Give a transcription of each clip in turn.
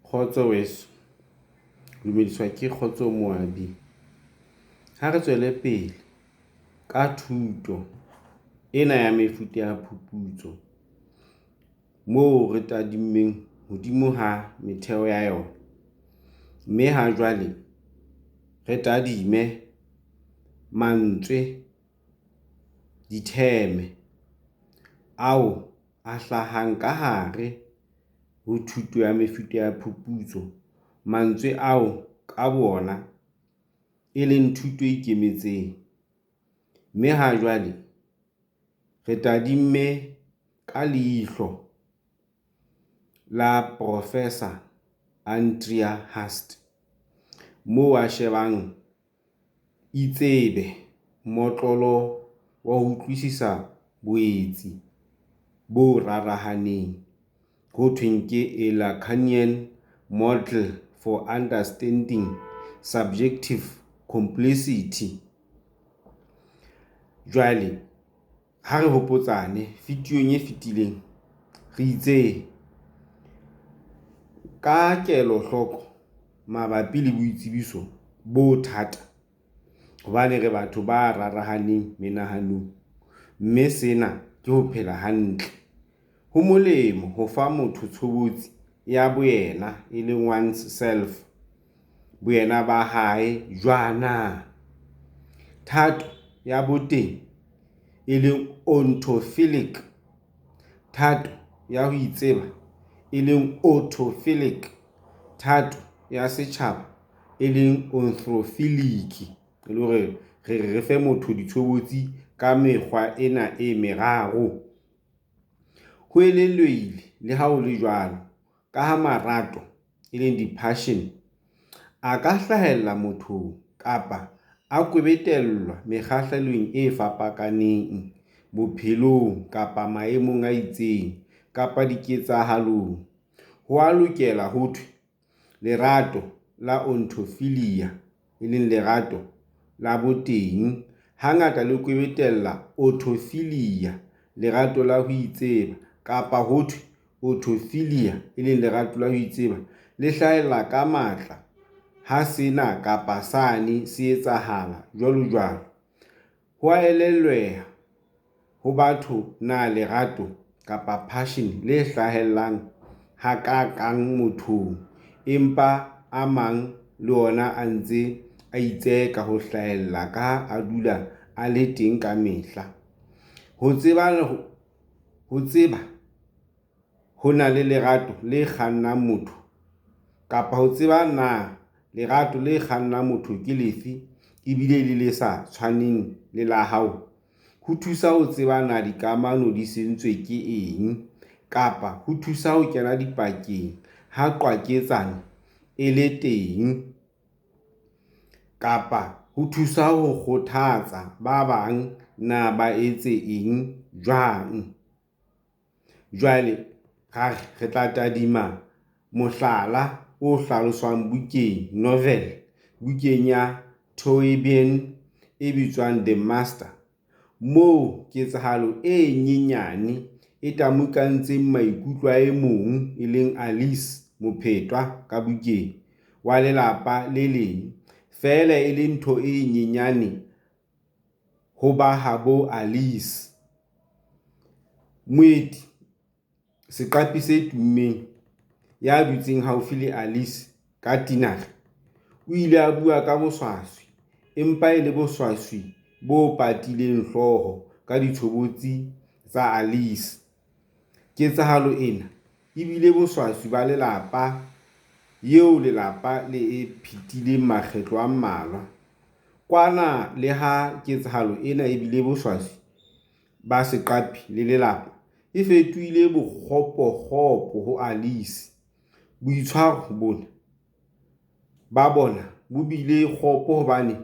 Kgotso weso, dumediswa ke Kgotso Moabi. Ha re tswele pele ka thuto ena ya mefuta ya phuputso moo re tadimmeng hodimo ha metheo ya yona. Mme ha jwale re tadime mantswe, ditheme ao a hlahang ka hare ho thuto ya mefuta ya phuputso. Mantswe ao ka boona e leng thuto e ikemetseng. Mme ha jwale re tadimme ka leihlo la Professor Andrea Hust moo a shebang itsebe motlolo wa ho utlwisisa boetsi bo rarahaneng. Ho thweng ke a Lacanian model for understanding subjective complexity. Jwale ha re hopotsane videong e fetileng re itse ka kelohloko mabapi le boitsebiso bo thata hobane re batho ba rarahaneng menahanong, mme sena ke ho phela hantle. Ho molemo ho fa motho tshobotsi ya boyena, e leng one's self, boyena ba hae jwana. Thato ya boteng, e leng ontophilic, thato ya ho itseba, e leng autophilic, thato ya setjhaba, e leng anthrophilic. E le hore re re re fe motho ditshobotsi ka mekgwa ena e meraro. Ho elellwehile le ha ho le jwalo, ka ha marato, e leng di-passion, a ka hlahella mothong kapa a kwebetellwa mekgahlelong e fapakaneng bophelong kapa maemong a itseng kapa diketsahalong, ho a lokela ho thwe, lerato la ontophilia, e leng lerato la boteng, hangata le kwebetella autophilia, lerato la ho itseba, kapa ho thwe, autophilia, e leng lerato la ho itseba, le hlahella ka matla ha sena kapa sane se etsahala, jwalojwalo. Ho a elellweha ho batho na lerato kapa passion le hlahellang hakakang mothong, empa a mang le ona a ntse a itseka ho hlahella ka ha a dula a le teng ka mehla. Ho tseba ho na le lerato le kgannang motho kapa ho tseba na lerato le kgannang motho ke lefe ebile le le sa tshwaneng le la hao, ho thusa ho tseba na dikamano di sentswe ke eng kapa ho thusa ho kena dipakeng ha qwaketsano e le teng kapa ho thusa ho kgothatsa ba bang na ba etse eng, jwang. Jwale ra re re tla tadima mohlala o hlaloswang bukeng, novel, bukeng ya Toyibin e bitswang The Master, moo ketsahalo e nyenyane e tamukantseng maikutlo a e mong, e leng Alice, mophetwa ka bukeng, wa lelapa le leng, feela e le ntho e nyenyane ho ba habo Alice. Moeti, seqapi se tummeng, ya dutseng haufi le Alice ka tinare, o ile a bua ka boswaswi empa e le boswaswi bo patileng hlooho ka ditshobotsi tsa Alice. Ketsahalo ena e bile boswaswi ba lelapa eo lelapa le e phetileng makgetlo a mmalwa. Kwana le ha ketsahalo ena e bile boswaswi ba seqapi le lelapa, e fetohile bokgopokgopo ho Alice. Boitshwaro bona ba bona bo bile kgopo hobane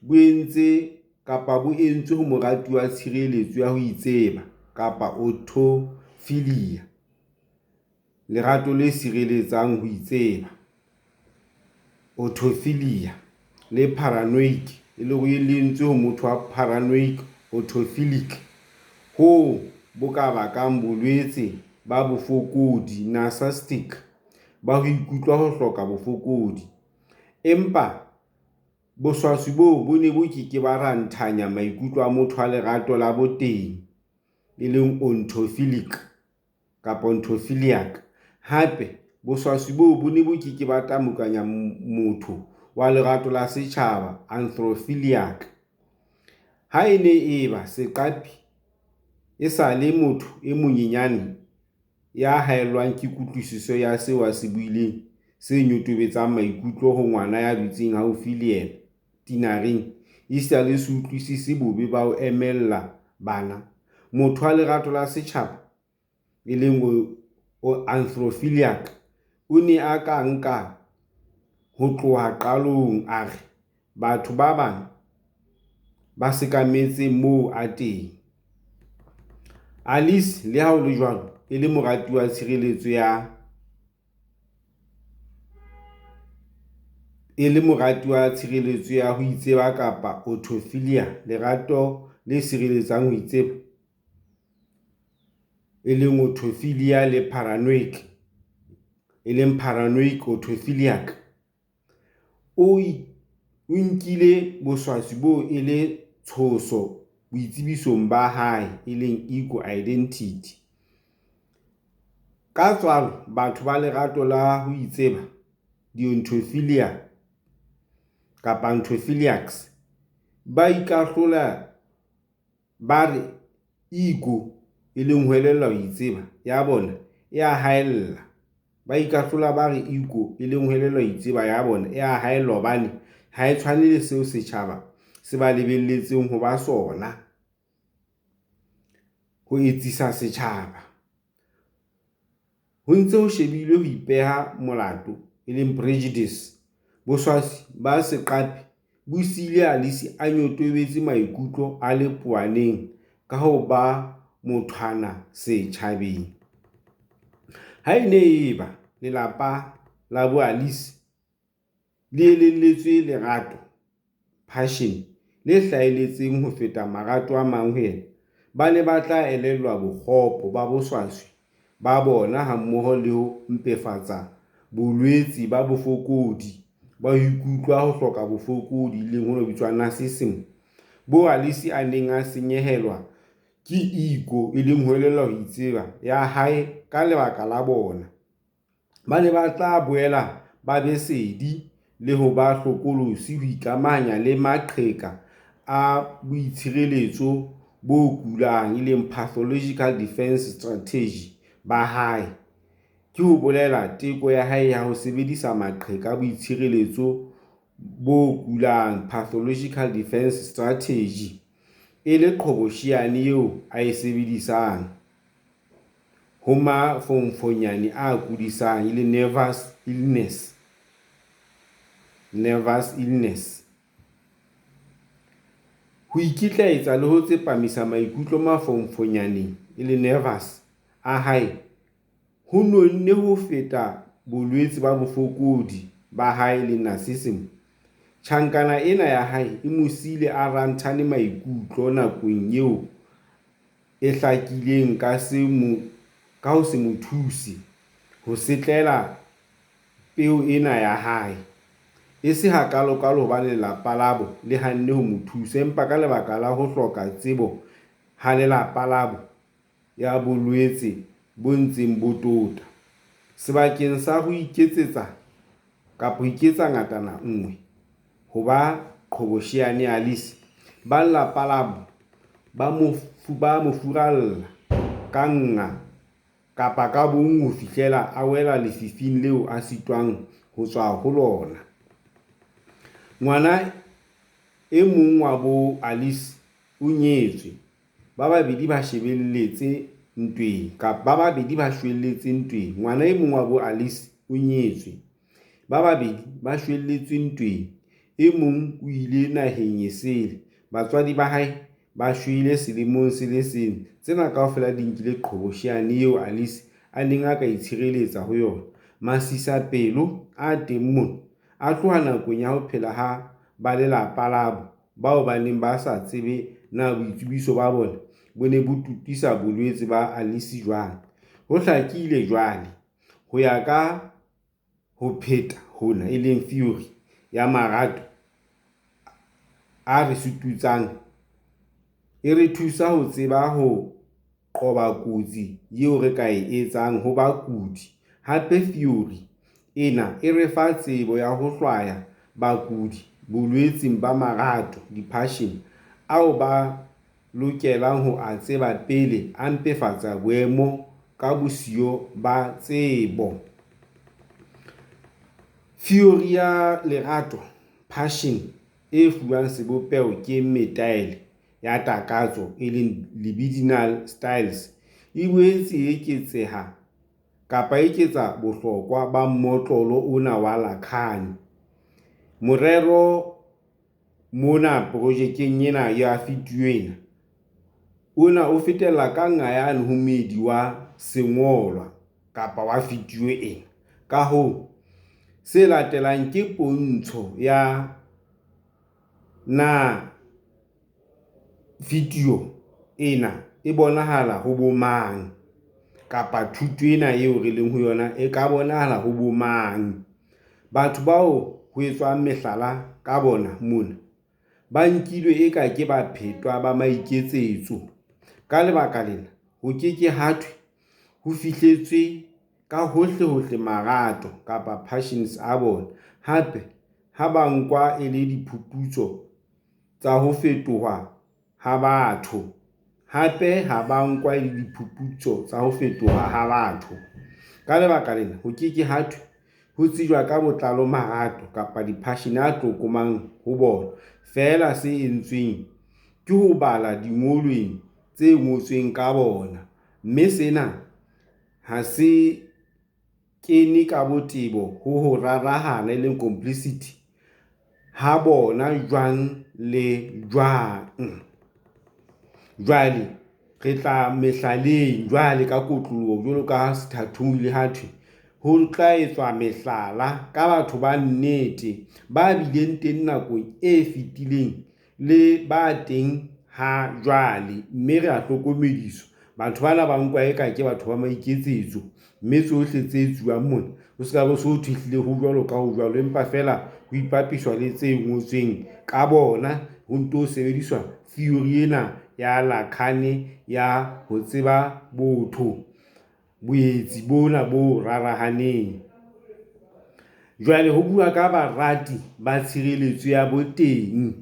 bo entse kapa bo entswe ho morati wa tshireletso ya ho itseba kapa autophilia, lerato le sireletsang ho itseba, autophilia, le paranoid, e le hore le entswe ho motho wa paranoic autophilic, hoo bo ka bakang bolwetse ba bofokodi, narcissistic. ba ho ikutlwa ho hloka bofokodi. Empa boswaswi boo bo ne bo ke ke ba ranthanya maikutlo a motho wa lerato la boteng, e leng onthophilic kapa onthophiliac. Hape boswaswi boo bo ne bo ke ke ba tamukanya motho wa lerato la setjhaba, anthrophiliac. Ha e ne e eba seqapi e sa le motho e monyenyane ya haellwang ke kutlwisiso ya seo a se buileng se nyotobetsang maikutlo ho ngwana ya dutseng haufi le yena tinareng esita le ho se utlwisise bobe ba ho emela bana, motho wa lerato la setjhaba, e leng anthropophiliac, o ne a ka nka ho tloha qalong a re batho ba bang ba sekametse moo a teng. Alice le ha ho le jwalo, e le morati wa tshireletso ya e le morati wa tshireletso ya ho itseba kapa autophilia, lerato le sireletsang ho itseba, e leng autophilia le paranoic, e leng paranoic autophiliac. O nkile boswaswi boo e le tshoso boitsebisong ba hae, e leng ego identity. Ka tswalo batho ba lerato la ho itseba, dionthofilia kapa onthophiliacs, ba ikahlola ba re ego, e leng ho elellwa ho itseba, ya bona e a haella. Ba ikahlola ba re ego, e leng ho elellwa ho itseba, ya bona e a haella hobane ha e tshwane le seo setjhaba se ba lebelletseng ho ba sona, ho etsisa setjhaba. Ho ntse ho shebilwe ho ipeha molato, e leng prejudice, boswaswi ba seqapi bo siile Alice a nyotobetse maikutlo a le powaneng ka ho ba mothwana setjhabeng. Ha e ne e eba lelapa labo Alice le elelletswe lerato, passion, le hlahelletseng ho feta marato a mang ho yena, ba ne ba tla elellwa bokgopo ba boswaswi ba bona hammoho le ho mpefatsa bolwetse ba bofokodi ba ho ikutlwa ho hloka bofokodi, e leng hona ho bitswang narcissism, boo Alice a neng a senyehelwa ke ego, e leng ho elellwa ho itseba, ya hae ka lebaka la bona. Ba ne ba tla boela ba be sedi le ho ba hlokolosi ho ikamahanya le maqheka a boitshireletso bo kulang, e leng pathological defence strategy, ba hae, ke ho bolela teko ya hae ya ho sebedisa maqheka a boitshireletso bo kulang, pathological defence strategy, e le qhobosheane eo a e sebedisang ho mafonfonyane a kudisang, e leng nervous illness, nervous illness. Ho ikitlaetsa le ho tsepamisa maikutlo mafonfonyaneng, e leng nervous, a hae ho nonne ho feta bolwetse ba bofokodi ba hae, e leng narcissism. Tjhankana ena ya hae e mo siile a ranthane maikutlo nakong eo e hlakileng ka ho se mo thuse ho setlela peo ena ya hae. E se hakalokalo hobane lelapa labo le hanne ho mo thusa, empa ka lebaka la ho hloka tsebo ha lelapa labo ya bolwetse bo ntseng bo tota. Sebakeng sa ho iketsetsa kapa ho iketsa ngatana nngwe ho ba qhobosheane ya Alice, ba lelapa labo ba mo furalla ka nnga kapa ka bonngwe ho fihlela a wela lefifing leo a sitwang ho tswa ho lona. Ngwana e mong wabo Alice o nyetswe, ba babedi ba shwelletse ntweng kapa ba babedi ba shwelletse ntweng. Ngwana e mong wabo Alice o nyetswe, ba babedi ba shwelletse ntweng, e mong o ile naheng esele, batswadi ba hae ba shwele selemong se le seng. Tsena kaofela di nkile qhobosheane eo Alice a neng a ka itshireletsa ho yona. Masisapelo a teng mona a tloha nakong ya ho phela ha ba lelapa labo bao ba neng ba sa tsebe na boitsebiso ba bona bo ne bo totisa bolwetse ba Alice jwang. Ho hlakile jwale, ho ya ka. Ho pheta hona, e leng theory ya marato a re sututsang, e re thusa ho tseba ho qoba kotsi eo re ka e etsang ho bakudi. Hape theory ena e re fa tsebo ya ho hlwaya bakudi bolwetseng ba marato, di-passion, ao ba lokelang ho a tseba pele a mpefatsa boemo ka bosiyo ba tsebo. Theory ya lerato, passion, e fuwang sebopeho ke metaele ya takatso, e leng libidinal styles, e boetse e eketsa bohlokwa ba mmotlolo ona wa Lacan. Morero mona projekeng ena ya video ena, ona o fetela ka nqa yane ho moedi wa sengolwa kapa wa video ena. Ka hoo, se latelang ke pontsho ya na video ena e bonahala ho bo mang kapa thuto ena eo re leng ho yona e ka bonahala ho bo mang. Batho bao ho etswang mehlala ka bona mona ba nkilwe eka ke baphetwa ba maiketsetso. Ka lebaka lena, ho ke ke ha thwe ho fihletswe ka hohlehohle marato kapa passions a bona. Hape ha ba nkwa e le diphuputso tsa ho fetoha ha batho. Hape ha ba nkwa e le diphuputso tsa ho fetoha ha batho. Ka lebaka lena, ho ke ke ha thwe ho tsejwa ka botlalo marato kapa di-passion a tlokomang ho bona. Feela se entsweng ke ho bala dingolweng tse ngotsweng ka bona, mme sena ha se kene ka botebo ho ho rarahana, e leng complexity, ha bona jwang le jwang. Jwale re tla mehlaleng jwale ka kotloloho jwalo ka sethathong ile ha thwe ho tla etswa mehlala ka batho ba nnete, ba bileng teng nakong e fetileng le ba teng ha jwale. Mme re a hlokomediswa batho bana ba nkwa eka ke batho ba maiketsetso, mme tsohle tse etsuwang mona ho se ka be so thwe ehlile ho jwalo ka ho jwalo. Empa feela ho ipapiswa le tse ngotsweng ka bona ho nto sebediswa theory ena ya Lacan ya ho tseba botho, boetsi bona bo rarahaneng. Jwale ho bua ka barati ba tshireletso ya boteng,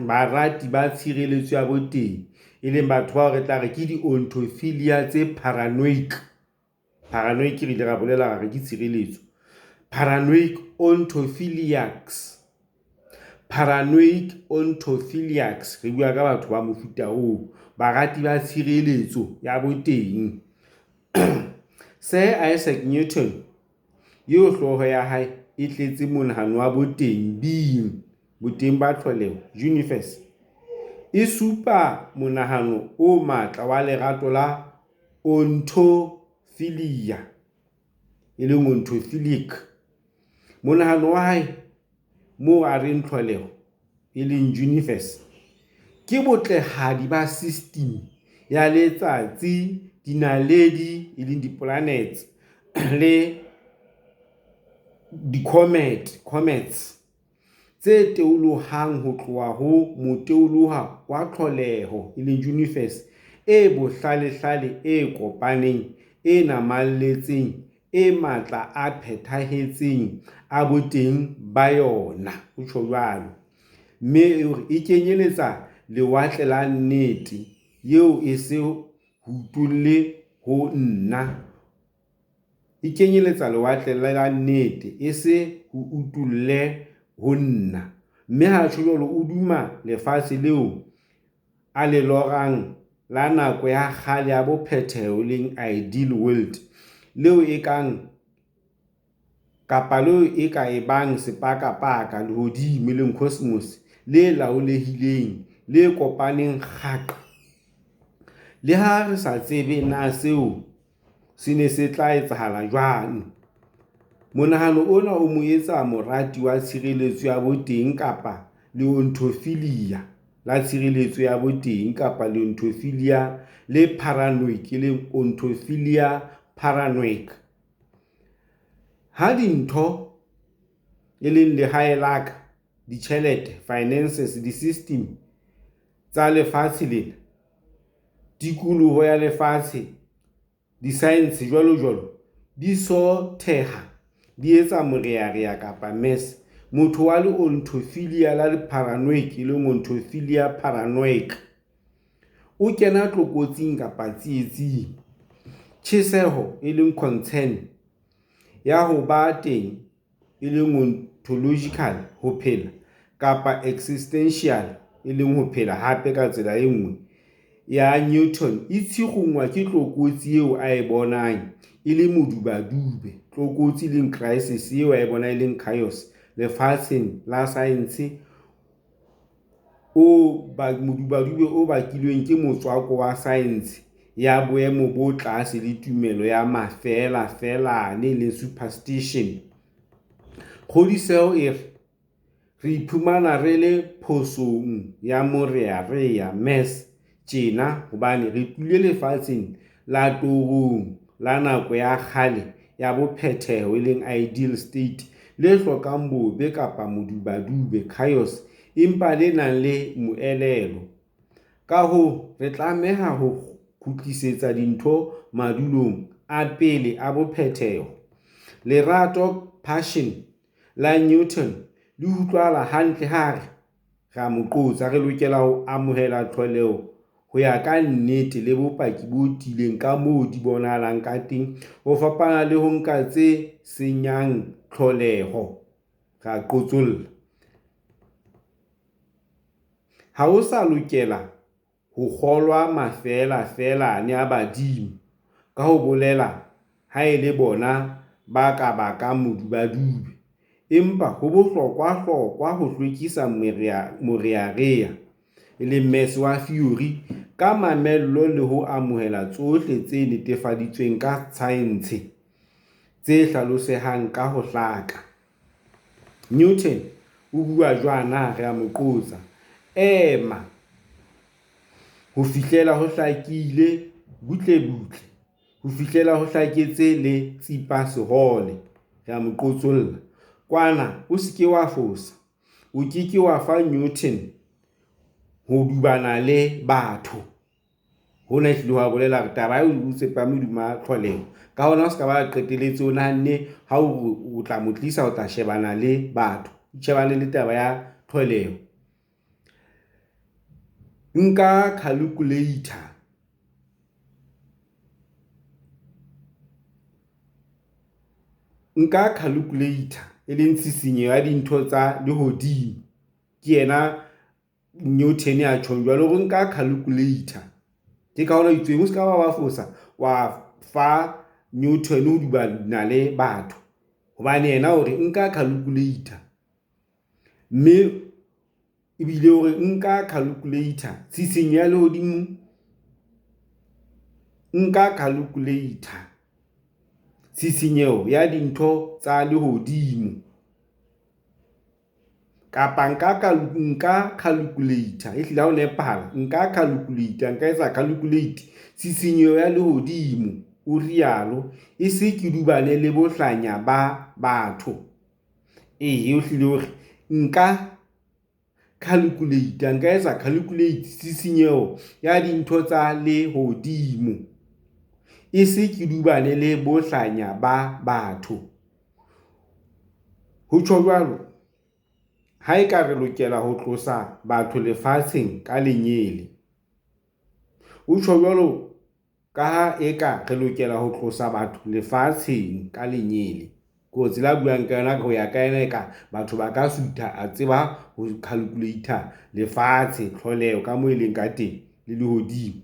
barati ba tshireletso ya boteng, e leng batho bao re tla re ke di-ontophilia tse paranoic. Paranoic re ile ra bolela ra re ke tshireletso. Paranoic ontophiliacs. Paranoic ontophiliacs. Re bua ka batho ba mofuta oo. Barati ba tshireletso ya boteng. Sir Isaac Newton eo hlooho ya hae e tletse monahano wa boteng, being, boteng ba tlholeho, universe, e supa monahano o matla wa lerato la ontophilia, e leng ontophilic. Monahano wa hae moo a reng tlholeho, e leng universe, ke botlehadi ba system ya letsatsi, dinaledi, e leng di-planets le di-comet, comets, tse theolohang ho tloha ho motheoloha wa tlholeho, e leng universe, e bohlalehlale e kopaneng, e namalletseng, e matla a phethahetseng a boteng ba yona, o tjho jwalo. Mme o re e kenyeletsa lewatle la nnete eo e se ho utolle ho nna. E kenyeletsa lewatle la nnete e se ho utolle ho nna. Mme ha tjho jwalo, o duma lefatshe leo a le lorang la nako ya kgale ya bophetheho, e leng ideal world, leo e kang kapa leo e ka e bang sepakapaka, lehodimo, e leng cosmos, le laolehileng, le kopaneng kgaqa. Le ha re sa tsebe na seo se ne se tla etsahala jwang. Monahano ona o mo etsa morati wa tshireletso ya boteng kapa leontophilia la tshireletso ya boteng kapa leontophilia le paranoic, e leng ontophilia paranoic. Ha dintho, e leng lehae la ka, ditjhelete, finances, di-system tsa lefatshe lena, tikoloho ya lefatshe, disaense, jwalojwalo, di sotheha, di etsa morearea kapa mess, motho wa leonthofilia la paranoic, onthophillia paranoic, o kena tlokotsing kapa tsietsing. Tjheseho, concern, ya ho ba teng, ontological, ho phela, kapa existential, ho phela hape ka tsela e nngwe, ya Newton e tshikgungwa ke tlokotsi eo a e bonang e le modubadube tlokotsi, crisis, eo a e bonang e le chaos lefatsheng la saense o modubadube o bakilweng ke motswako wa saense ya boemo bo tlase le tumelo ya mafeelafeelane, superstition. Kgodiseho e re, re iphumana re le phosong ya morearea, mess, tjena hobane re tlohile lefatsheng la torong la nako ya kgale ya bophetheho, ideal state, le hlokang bobe kapa modubadube, chaos, empa le nang le moelelo. Ka hoo, re tlameha ho kgutlisetsa dintho madulong a pele a bophetheho. Lerato, passion, la Newton le utlwahala hantle ha a re, re lokela ho amohela tlholeho ho ya ka nnete le bopaki bo tiileng ka moo di bonahalang ka teng ho fapana le ho nka tse senyang tlholeho. Ha ho sa lokela ho kgolwa mafeelafeelane a badimo ka ho bolela ha e le bona ba ka bakang modubadube, empa ho bohlokwahlokwa ho hlwekisa morearea, mess, wa theori ka mamello le ho amohela tsohle tse netefaditsweng ke saense, tse hlalosehang ka ho hlaka. Newton o bua jwana, "Ema ho fihlela ho hlakile butlebutle ho fihlela ho hlaketse le tsipasehole." Kwana o se ke wa fosa, o ke ke wa fa Newton ho dubabana le batho. Hona ehlile ho a bolela hore taba eo o tsepame hodima tlholeho. Ka hona o se ka ba qetelletse o nahanne ha o tla mo tlisa o tla shebana le batho, o shebane le taba ya tlholeho. Nka calculator, e leng tshisinyeho ya dintho tsa lehodimo. Ke yena Newton ya tjhong jwalo hore nka calculator. Ke ka hona ho itsweng o se ka ba fosa wa fa Newton ho dubana le batho hobane yena o re nka calculator, mme ebile o re nka calculator tshisinyo ya lehodimo, nka calculator tshisinyeho ya dintho tsa lehodimo kapa nka calculator ehlile ha o nepahala nka calculator nka etsa calculate tshisinyeho ya lehodimo o rialo e se ke dubane le bohlanya ba batho. Ee, o hlile hore nka calculate nka etsa calculate tshisinyeho ya dintho tsa lehodimo e se ke dubane le bohlanya ba batho. Ho tjho jwalo ha eka re lokela ho tlosa batho lefatsheng ka lenyele. Ho tjho jwalo ka ha eka re lokela ho tlosa batho lefatsheng ka lenyele. Ko tsela a buang ka yona ho ya ka yena eka batho ba ka sutha a tseba ho calculate lefatshe tlholeho ka moo e leng ka teng le lehodimo.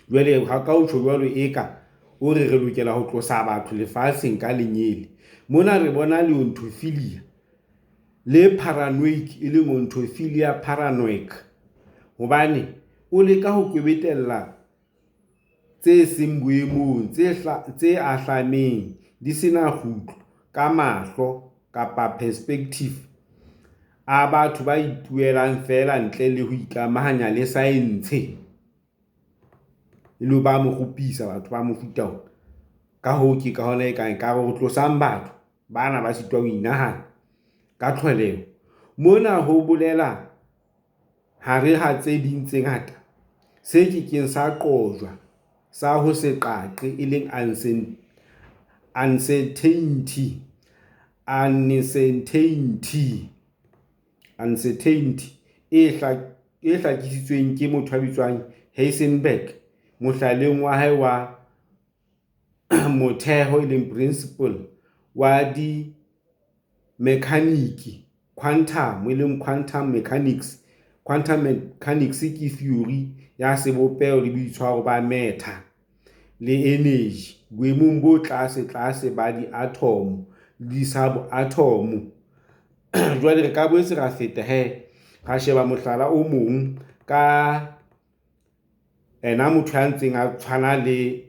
Jwale ha ka ho tjho jwalo eka o re re lokela ho tlosa batho lefatsheng ka lenyele. Mona re bona leontophilia le paranoic e leng ontophilia paranoic hobane o leka ho kwebetella tse seng boemong, tse ahlameng, di se na kgutlo ka mahlo kapa perspective a batho ba ipuelang feela ntle le ho ikamahanya le saense. E le ba mo kgopisa batho ba mofuta ona. Ka hoo, ke ka hona e kang ekare ho tlosang batho bana ba sitwang ho inahana ka tlholeho. Mona ho bolela hare ha tse ding tse ngata, se ke keng sa qojwa sa ho se qaqe e leng uncertainty e hlakisitsweng ke motho ya bitswang Heisenberg mohlaleng wa hae wa motheho e leng principle wa dimekhaniki khwanthamo e leng quantum mechanics. Quantum mechanics ke theory ya sebopeho le boitshwaro ba matter le energy boemong bo tlasetlase ba diathomo le disab-athomo. Jwale re ka boetse ra feta hee, ra sheba mohlala o mong ka ena motho ya ntseng a tshwana le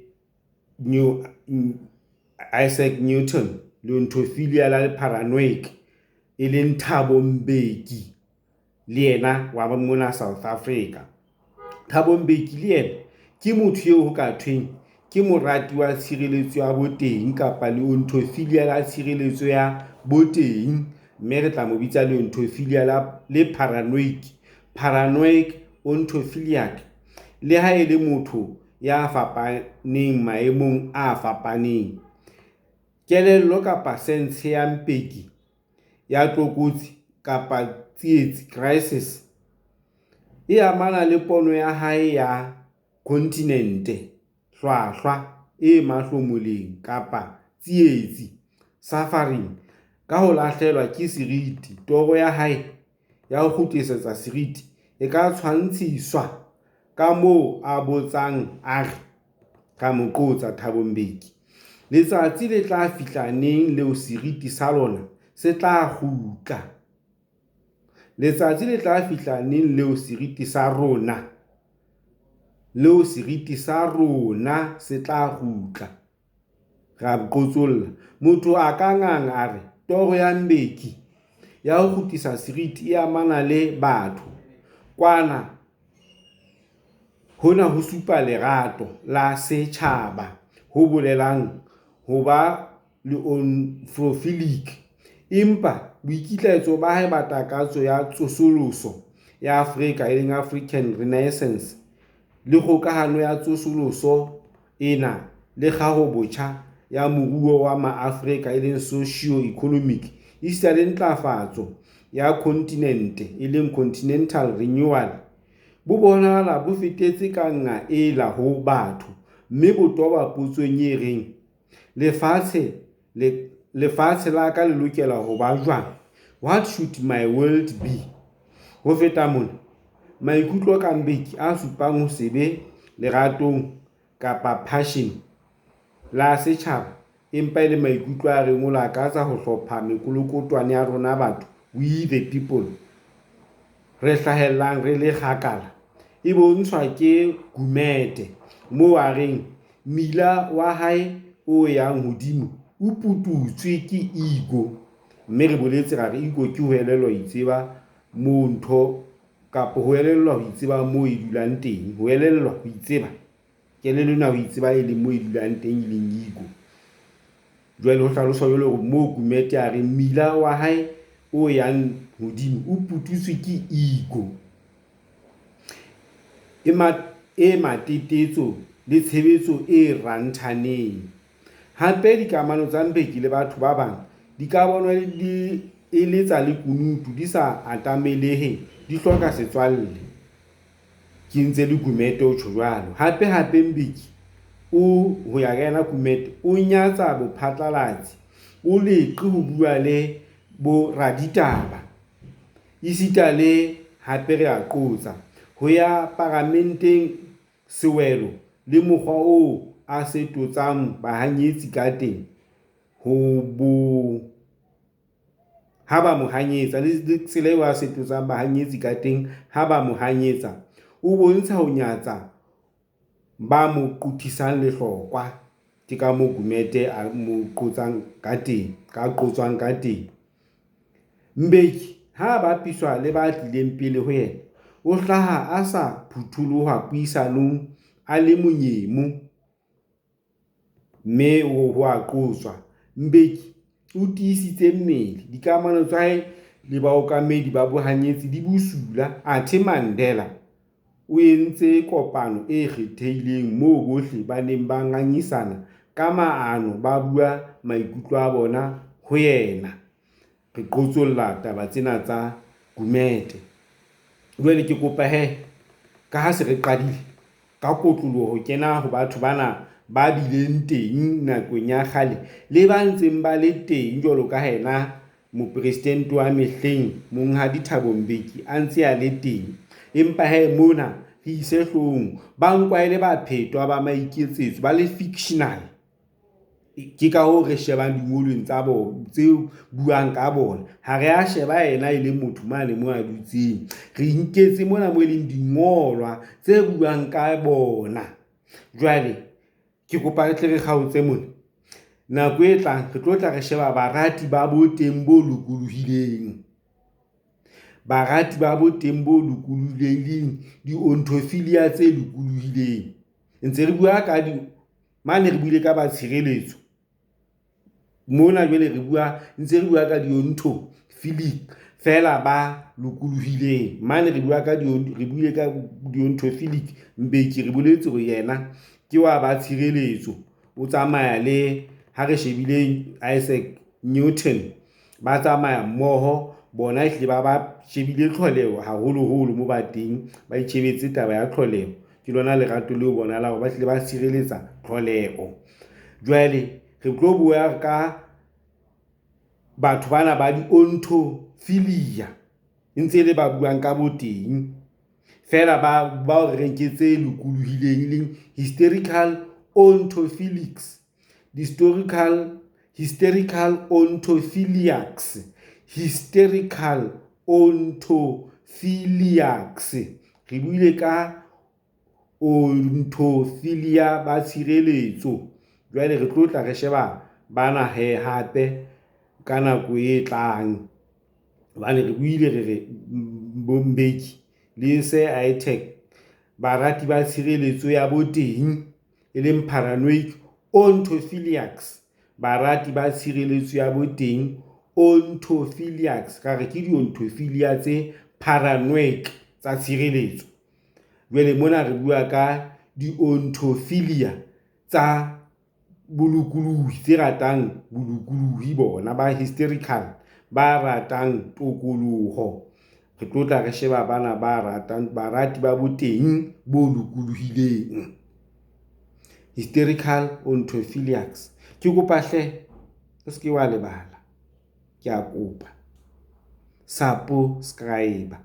Isaac Newton leontophilia la paranoic, e leng Thabo Mbeki le yena wa mona South Africa. Thabo Mbeki le yena ke motho eo ho ka thweng ke morati wa tshireletso ya boteng kapa leontophilia la tshireletso ya boteng, mme re tla mo bitsa leontophilia le paranoic, paranoic onthophiliac. Le ha e le motho ya fapaneng maemong a fapaneng, kelello kapa sense ya Mbeki ya tlokotsi kapa tsietsi, crisis, e amana le pono ya hae ya khontinente, hlwahlwa e mahlomoleng kapa tsietsi, suffering, ka ho lahlehelwa ke seriti. Toro ya hae ya ho kgutlisetsa seriti e ka tshwantshiswa ka moo a botsang a re, ra mo qotsa Thabo Mbeki, Letsatsi le tla fihla neng leo seriti sa rona se tla kgutla? Letsatsi le tla fihla neng leo seriti sa rona, leo seriti sa rona se tla kgutla? Ra qotsolla. Motho a ka nganga a re toro ya Mbeki ya ho kgutlisa seriti e amana le batho. Kwana hona ho supa lerato la setjhaba ho bolelang ho ba leontrophilic. Empa boikitlaetso ba hae ba takatso ya tsosoloso ya Afrika e leng African Renaissance le kgokahano ya tsosoloso ena le kgahobotjha ya moruo wa Maafrika e leng socio-economic esita le ntlafatso ya khontinente e leng continental renewal, bo bonahala bo fetetse ka nqa ela ho batho, mme bo toba potsong e reng, Lefatshe la ka le lokela ho ba jwang? What should my world be? Ho feta mona, maikutlo ka Mbeki a supang ho se be leratong kapa passion la setjhaba empa e le maikutlo a reng o lakatsa ho hlopha mekolokotwane ya rona batho, we the people, re hlahellang re le kgakala, e bontshwa ke Gumede moo a reng mmila wa hae o yang hodimo o pututswe ke ego, mme re boletse ra re ego ke ho elellwa ho itseba moo ntho kapa ho elellwa ho itseba moo e dulang teng, ho elellwa ho itseba kelello ena ho itseba e leng moo e dulang teng e leng ego. Jwale ho hlaloswa jwale hore moo Gumede a reng mmila wa hae o yang hodimo o pututswe ke ego e matetetso le tshebetso e rarahaneng. Hape dikamano tsa Mbeki le batho ba bang di ka bonwa e le tsa lekunutu, di sa atamelehe, di hloka setswalle. Ke ntse le Gumede o tjho jwalo. Hapehape Mbeki o ho ya ka yena Gumede o nyatsa bophatlalatsi, o leqe ho bua le boraditaba esita le hape re a qotsa, ho ya paramenteng sewelo le mokgwa oo a setotsang bahanyetsi kateng ha ba mo hanyetsa, le tsela eo a setotsang bahanyetsi kateng ha ba mo hanyetsa, o bontsha ho nyatsa ba mo qothisang lehlokwa. Ke ka moo Gumede a mo qotsang ka teng, ka qotswang ka teng. Mbeki ha a bapiswa le ba tlileng pele ho yena, o hlaha a sa phutholoha puisanong, a le monyemo. Mme ho a qotswa. Mbeki o tiisitse mmele, dikamano tsa hae le baokamedi ba bohanyetsi di bosula athe Mandela o entse kopano e kgethehileng moo bohle ba neng ba ngangisana ka maano ba bua maikutlo a bona ho yena. Re qotsolla taba tsena tsa Gumede. Jwale ke kopa he, ka ha se re qadile ka kotloloho ho kena ho batho bana ba bileng teng nakong ya kgale le ba ntseng ba le teng jwalo ka yena mopresidente wa mehleng Monghadi Thabo Mbeki a ntse a le teng. Empa he mona re ise hloohong ba nkwa e le baphetwa ba maiketsetso, ba le fictional. Ke ka hoo re shebang dingolweng tsa bona tse buang ka bona. Ha re a sheba yena e le motho mane moo a dutseng. Re inketse mona moo e leng dingolwa tse buang ka bona. Jwale ke kopa re tle re kgaotse mona. Nako e tlang re tlo tla re sheba barati ba boteng bo lokolohileng. Barati ba boteng bo lokolohileng le di-ontophilia tse lokolohileng. Ntse re bua ka di mane re buile ka ba tshireletso. Mona jwale re bua ntse re bua ka di-onthophilic feela ba lokolohileng. Mane re bua ka re buile ka di-onthophilic. Mbeki re boletse hore yena ke wa ba tshireletso. O tsamaya le ha re shebile Isaac Newton ba tsamaya mmoho bona ehlile ba ba shebile tlholeho haholoholo moo ba teng ba itjhebetse taba ya tlholeho. Ke lona lerato leo bonahalang hore ba hlile ba sireletsa tlholeho. Jwale re tlo bua ka batho bana ba di-ontophilia e ntse le ba buang ka boteng feela ba bao re reng ke tse lokolohileng, e leng hysterical onthophilics, historical hysterical onthophiliacs, hysterical onthophiliacs. Re buile ka ontophilia ba tshireletso. Jwale re tlo tla re sheba bana he hape ka nako e tlang hobane re buile re re bo Mbeki le Sir Isaac barati ba tshireletso ya boteng e leng paranoid onthophiliacs. Barati ba tshireletso ya boteng onthophiliacs ka re ke di-ontophilia tse paranoid tsa tshireletso. Jwale mona re bua ka di-ontophilia tsa bolokolohi tse ratang bolokolohi bona ba hysterical ba ratang tokoloho. Re tlo tla re sheba bana ba ratang barati ba boteng bo lokolohileng. Hysterical onthophiliacs. Ke kopa hle o seke wa lebala, ke a kopa subscribe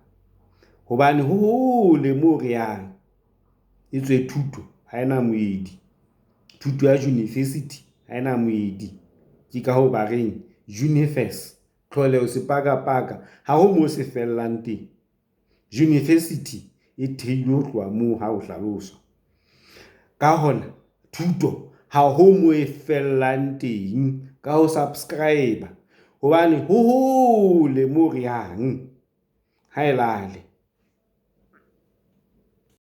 hobane ho hole moo re yang. Etswe thuto ha ena moedi. Thuto ya university ha ena moedi. Ke ka hoo ba reng universe tlholeho sepakapaka ha ho moo se fellang teng. University e theilwe ho tloha moo ha ho hlaloswa. Ka hona thuto ha ho moo e fellang teng ka ho subscribe hobane ho hole moo re yang. Ha e lale.